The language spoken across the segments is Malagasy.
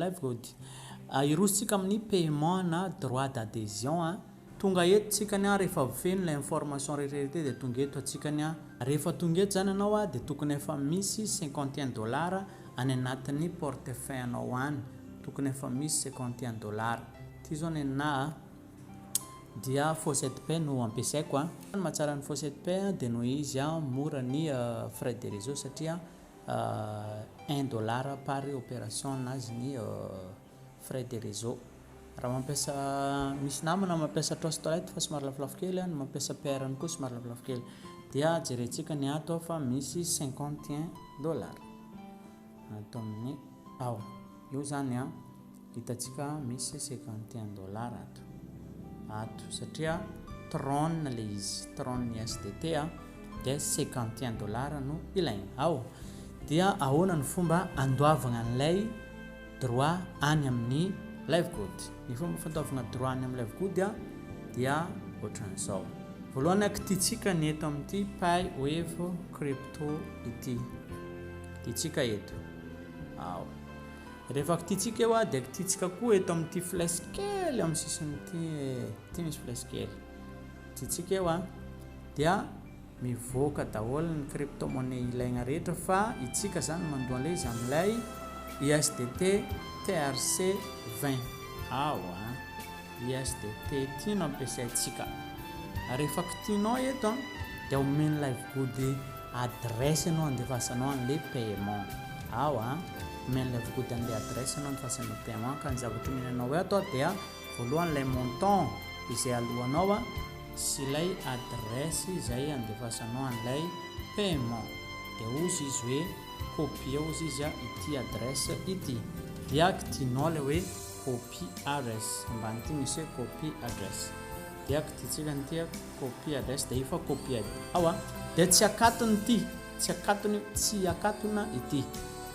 LiveGood. Hirosontsika amin'ny paiement na droit d'adhésion a. Tonga eto tsikany a, rehefa feno ilay information rehetra rehetra dia tonga eto atsikany a. Rehefa tonga eto zany ianao a dia tokony efa misy 51 dollars any anatin'ny portefeuille anao any. Tokony efa misy 51 dollars. Ity zao nenà a dia FaucetPay no ampiasaiko a. Ny mahatsara ny FaucetPay dia noho izy mora ny frais de réseau satria un dollar par opération nazy ny frais de réseau. Raha mampiasa, misy namana mampiasa Trust Wallet fa somary lafolafo kely, ny mampiasa Payeer koa somary lafolafo kely. Dia jerentsika ny ato fa misy 51 dollars ato amin'ny ao. Io zany a hitantsika misy 51 dollars ato. Ato satria Tron le izy, Tron USDT a dia 51 dollars no ilaina. Ao. Dia ahoana ny fomba andoavana an'ilay droit any amin'ny LiveGood? Ny fomba fandoavana droit any amin'ny LiveGood dia ohatran'izao. Voalohany kitihintsika ny eto amin'ity Pay with Crypto ity. Kitihintsika eto. Ao. Rehefa kitihintsika eo dia kitihintsika koa eto amin'ity flèche kely amin'ny sisin'ity, ity misy flèche kely. Kitihintsika eo dia mivoaka daholo ny crypto monnaie ilaigna rehetra fa itsika zany mandoa an'ilay izy amin'ilay USDT TRC 20 ao a USDT ity no ampiasaintsika. Rehefa kitihinao eto a dia omen'ny LiveGood adresse ianao andefasanao an'ilay paiement ao a, omen'ny LiveGood an'ilay adresse ianao andefasanao paiement ka ny zavatra omeny anao eto dia voalohany ilay montant izay alohanao a sy ilay adresse izay andefasanao an'ilay paiement dia hozy izy hoe copier hozy izy a ity adresse ity dia kitihinao ilay hoe copy address ambany ity misy hoe copy address dia kitihintsika an'ity a copy address dia efa copier ao a dia tsy akatony ity, tsy akatony, tsy akatona ity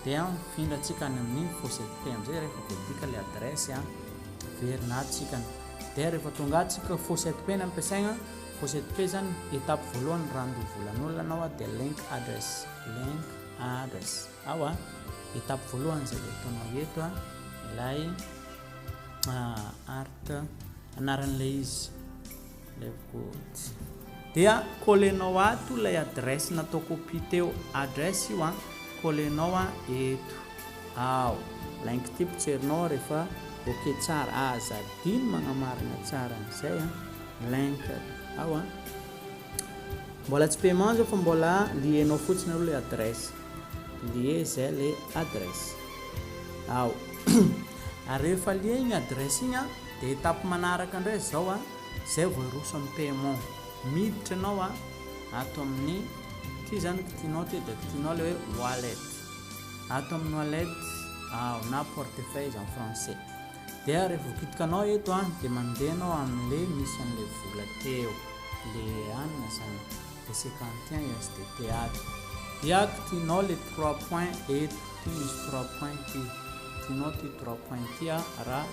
dia mifindra antsika any amin'ny FaucetPay amin'izay rehefa voadika ilay adresse a verina ato tsika. Dia rehefa tonga ato tsika FaucetPay no ampiasaigna, FaucetPay zany étape voalohany raha handoa volan'olona anao dia link address, link address ao a, étape voalohany zay dia ataonao eto a ilay art anaran'ilay izy LiveGood. Dia collenao ato ilay adresse natao copie teo, adresse io a, collenao a eto ao, link ity potserinao rehefa ok tsara, aza adino magnamarina tsara an'izay a, link ao a, mbola tsy paiement zao fa mbola lienao fotsiny aloha ilay adresse, lie zay le adresse ao, ary rehefa lie igny adresse igny a, dia étape manaraka indray zao a, Zay vao hiroso amin'ny paiement. Miditra ianao a, ato amin'ny, ity zany kitihinao ity dia kitihinao ilay hoe wallet. Ato amin'ny wallet ao na portefeuille izy en français. Dia rehefa voakitikanao eto a, dia mandeha ianao amin'ilay misy an'ilay vola teo, le anona zany, le 51 USDT ato. Dia kitihinao le trois points eto, ity misy trois points ity. Kitihinao ity trois points ity a, raha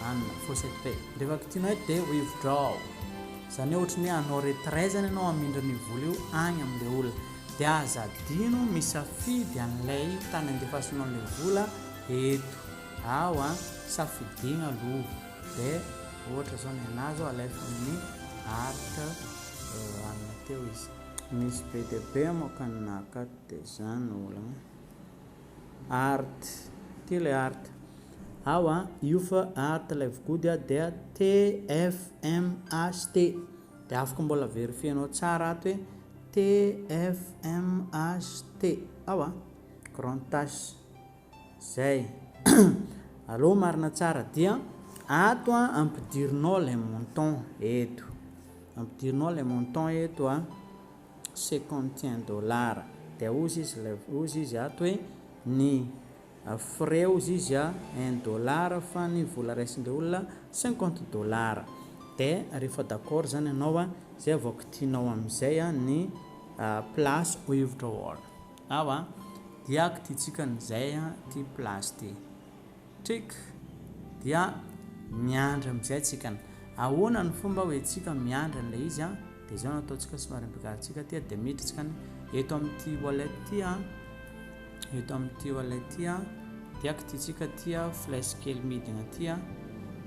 Anona, FaucetPay. Rehefa kitihinao eto dia withdraw. Izany hoe ohatran'ny hoe hanao retrait zany ianao hamindra an'io vola io any amin'ilay olona. Dia aza adino misafidy an'ilay tany andefasanao an'ilay vola eto. Ao an, safidiana aloha. Dia ohatra zao ny anah zao alefa amin'ny art anona teo izy. Misy be dia be amoaka ny naka dia zany no olana. Art, ity ilay art. Ao a, io fa art live good a dia TFMHT. Dia afaka mbola verifier-nao tsara ato hoe TFMHT. Ao a, grand H. Zay. Aleo marina tsara dia ato a ampidirinao ilay montant eto. Ampidirinao ilay montant eto a. 51 dollars dia hozy izy ilay hozy izy ato hoe ny frais hozy izy a un dollar fa ny vola raisin'ilay olona 50 dollars dia rehefa d'accord zany ianao a zay vao kitihinao amin'izay a ny place withdrawal ao a dia kitihintsika an'izay a ity place ity. Trick dia miandry amin'izay tsika. Ahoana ny fomba hoe tsika miandry an'ilay izy an? Dia izao no ataontsika somary ampiakarintsika aty dia miditra tsika eto amin'ity wallet ity an. Eto amin'ity wallet ity an. Dia kitihintsika aty flèche kely midina aty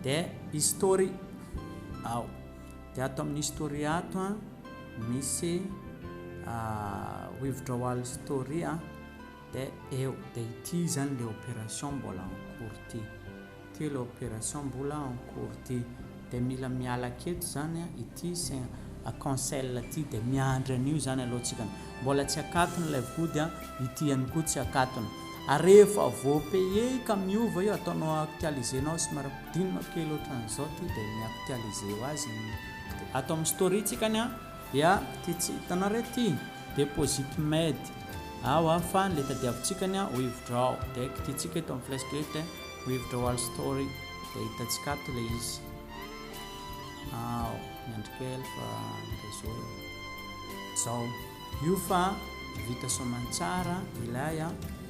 dia history ao. Dia ato amin'ny history ato misy withdrawal story dia eo dia ity izany ilay opération mbola en cours ity. Ity ilay opération mbola en cours ity. Dia mila miala aketo izany ity sy cancel ity dia miandry an'io izany aloha tsika. Mbola tsy akatona ilay vody ity ihany koa tsy akatona. Ary rehefa voa-payer ka miova io ataonao actualiser-nao somary ampidinina kely ohatran'izao ity dia mi-actualiser ho azy ny ato amin'ny story tsika ny dia ity tsy hitanareo ity deposit made ao fa ny le tadiavintsika ny withdraw dia kitihintsika eto amin'ny flèche kely eto dia withdrawal story dia hitantsika ato ilay izy ao miandry kely fa ny réseau zao io fa vita soamantsara ilay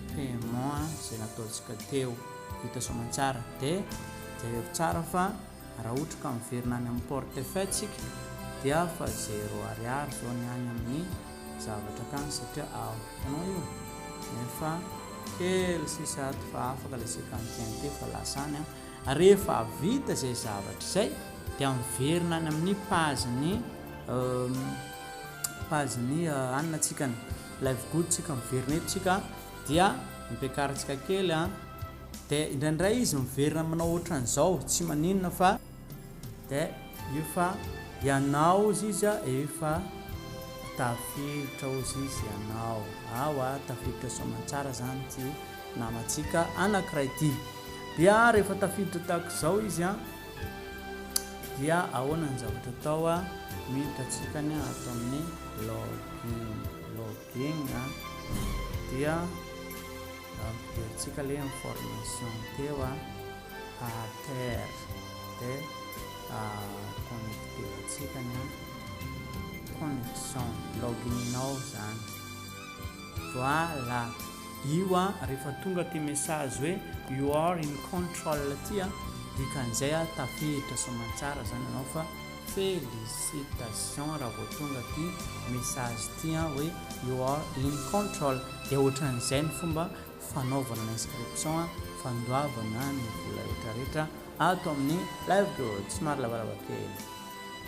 paiement izay nataontsika teo vita soamantsara dia jereo tsara fa raha ohatra ka miverina any amin'ny portefeuille tsika dia fa zéro ariary zao ny any amin'ny zavatra akany satria ao hitanao io nefa kely sisa ato fa afaka ilay 51 teo fa lasa any rehefa vita izay zavatra izay dia miverina any amin'ny page-ny page-ny anina tsika ny live good tsika miverina eto tsika dia mipekaritsika kely a dia indraindray izy miverina manao ohatran'izao tsy maninona fa dia io fa ianao ozy izy a efa tafiditra ozy izy ianao ao a tafiditra soamantsara zany ty namantsika anankiray ty dia rehefa tafiditra tahaka izao izy a dia ahoana ny zavatra atao a miditra antsika ny ato amin'ny login login a dia ampidirintsika le information teo a pater de connecter antsika ny connexion login-nao zany voilà io a rehefa tonga ty message hoe you are in control ty a dikan'izay a tafiditra soamantsara zany ianao fa félicitation raha vao tonga ty message ty a hoe you are in control dia ohatran'izay ny fomba fanaovana ny inscription a fandoavana ny vola rehetrarehetra ato amin'ny live good somary lavalava kely.